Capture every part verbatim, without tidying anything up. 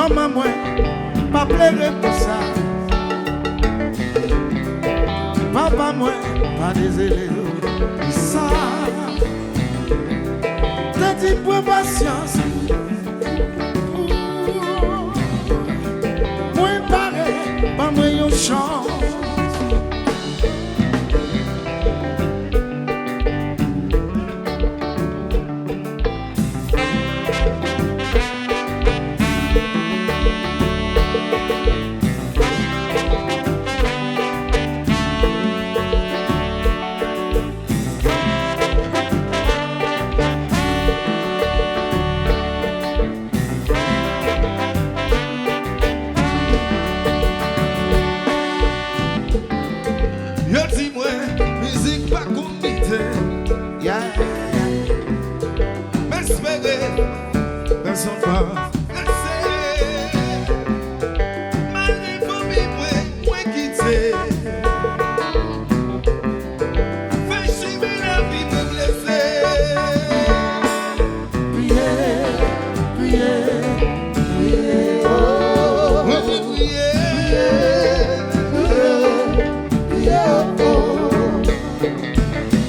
Manman mwen, pa plere pou sa. Papa mwen, pa dezole pou sa. Tande, pran pasyans. Mwen pare, ban mwen yon chans. Yo di mwen, mizik pa konn lite. Yeah. M espere pèsonn pa prese. Malgre fanmi mwen, mwen kite. Fè chimen lavi mwen blese. Priye, priye, priye, oh. Mwen vle priye. Priye, priye, oh.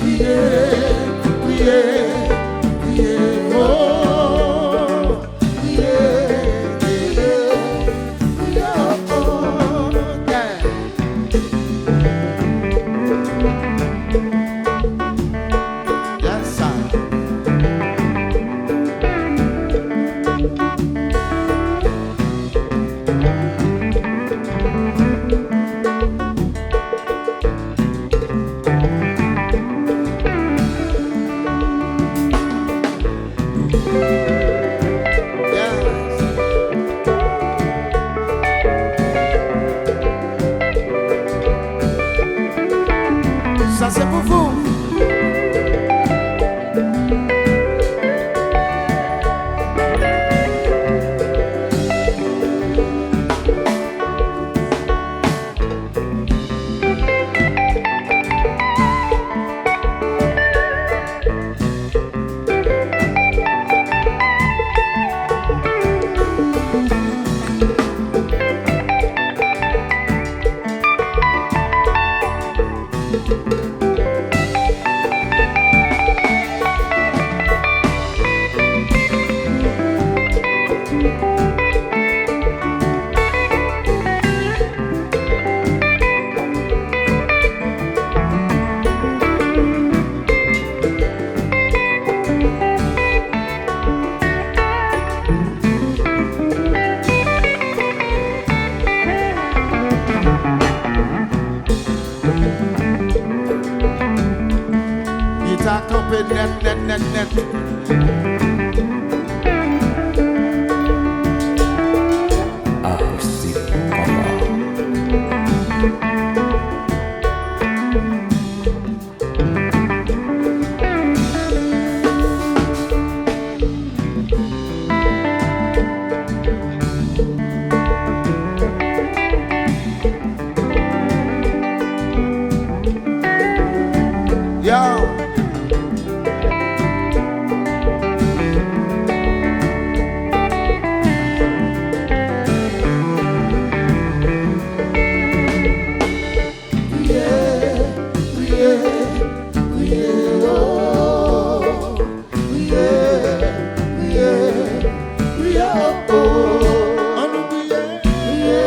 Priye, priye, priye, oh. Priye, priye, priye, oh. Yeah. Yes, sir. Yes. Sa se pou vou. Gita kanpe nèt, nèt, nèt, nèt. Akoustik Konpa. Yo. Priye, priye, priye, oh. Priye, priye, priye, oh, oh. Ann nou priye, priye,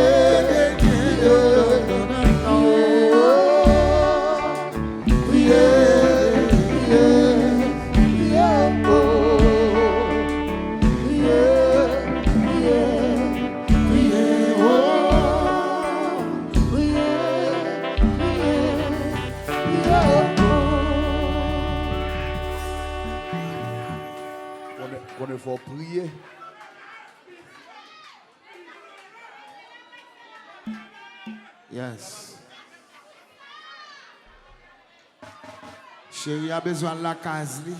priye, priye, oh. Priye, priye, priye, oh. Priye, priye, priye, oh. Priye, priye, priye, oh. Konnen, konnen fò w priye. Yes. Cheri a bezwen al lakaz li.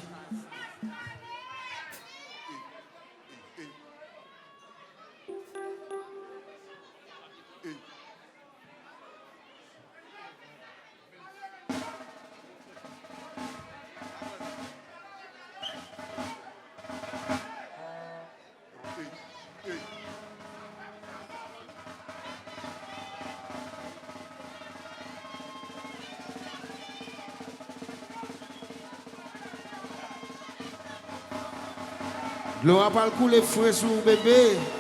Dlo a pral koule fre sou ou, bebe.